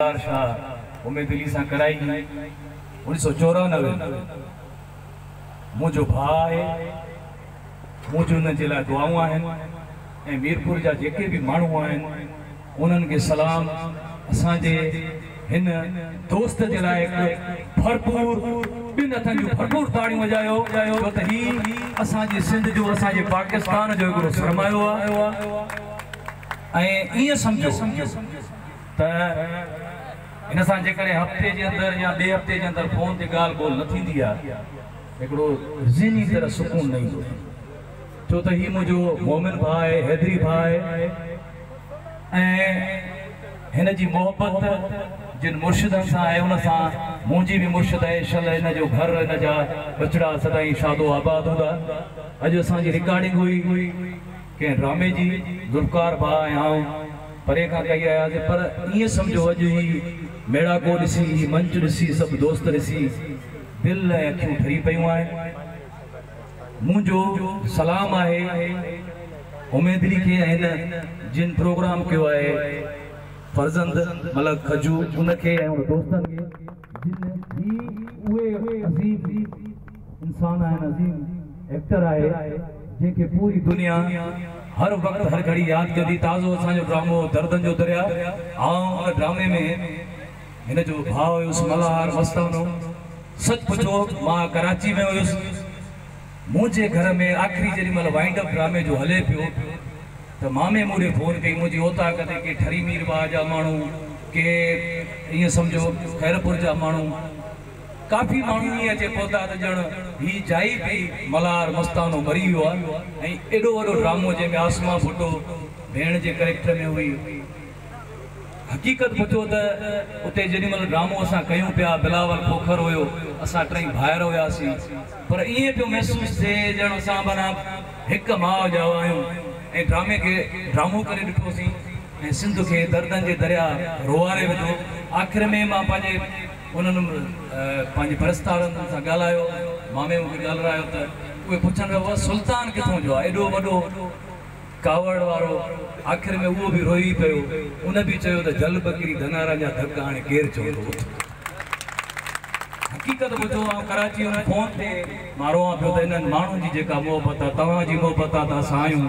مختار شاهه اميد علي سان ڪرائي هئي 1994 ۾. منهنجو ڀاء آهي، منهنجون هن جي لاء دعائون آهن ۽ ميرپور جا جيڪي به ماڻهو آهن انهن کي سلام. اسان جي هن دوست جي لاء هڪ ڀرپور ٻن هٿن جون ڀرپور تاڙيون وڄايو، ڇو ته هي اسان جي سنڌ جو، اسان جي پاڪستان جو هڪڙو سرمايو آهي ۽ ائين سمجهو ته هن سان جيڪڏهن هفتي جي اندر يا ٻئي هفتي جي اندر فون تي ڳالهه ٻولهه نه ٿيندي آهي، هڪڙو ذهني طرح سڪون نه ايندو آهي. ڇو ته هي منهنجو مومن ڀاء آهي، حيدري ڀاء آهي ۽ هن جي محبت جن مرشدن سان آهي ان سان منهنجي به مرشد آهي. شل هن جو گهر، هن جا ٻچڙا سدائين شاد و آباد هوندا. اڄ اسان جي رڪارڊنگ هئي ڪنهن ڊرامي جي، ذوالفقار ڀاء ۽ آئون پري کان ڪهي آياسين، پر ائين سمجهو اڄ هي ميڙاڪو ڏسي، هي منچ ڏسي، سڀ دوست ڏسي دل ۽ اکيون ٺري پيون آهن. منهنجو سلام آهي اميد علي کي ۽ هن جن پروگرام ڪيو آهي فرزند ملڪ کجو ان کي ۽ ان دوستن کي جن هي اهي عظيم انسان آهن، عظيم ايڪٽر آهي جنهن کي پوري دنيا هر وقت هر گهڙي ياد ڪندي. تازو اسان جو ڊرامو دردن جو درياء، آئون ان ڊرامي ۾ هن جو ڀاء هيس ملهار مستانو. سچ پڇو مان ڪراچي ۾ هيس، منهنجي گهر ۾ آخري جيڏي مهل وائنڊ اپ ڊرامي جو هلي پيو ته مامي مون ڏي فون ڪئي. منهنجي اوطاق تي ڪي ٺري ميرواهه جا ماڻهو، ڪي ائين سمجهو خيرپور جا ماڻهو، ڪافي ماڻهو ائين اچي پهتا ته ڄڻ هي جائي پئي ملهار مستانو مري ويو آهي ۽ ايڏو وڏو ڊرامو جنهن ۾ عاصمه ڀٽو ڀيڻ جي ڪريڪٽر ۾ هئي. حقيقت پڇو ته اتي جيڏي مهل ڊرامو اسان ڪيون پيا بلاول کوکر هيو، اسان ٽئي ڀائر هياسين، پر ائين پيو محسوس ٿئي ڄڻ اسان معنيٰ هڪ ماء ڄاوا آهيون ۽ ڊرامي کي ڊرامو ڪري ڏٺوسين ۽ سنڌ کي دردن جي درياء روئاري وڌو. آخر ۾ مان پنهنجي انهن پنهنجي پرستارن سان ڳالهايو، مامي مون کي ڳالهرايو ته اهي پڇن پيا بابا سلطان ڪٿون جو آهي ايڏو وڏو ڪاوڙ وارو، آخر ۾ اهو به روئي پيو، ان به چيو ته جل ٻڪري ڌنارن جا ڌڪ هاڻي ڪير چوندو اٿ. حقيقت ٻڌو آئون ڪراچي هيم فون تي مان روئان پيو ته انهن ماڻهن جي جيڪا محبت آ توهان جي محبت آ ته اسان آهيون.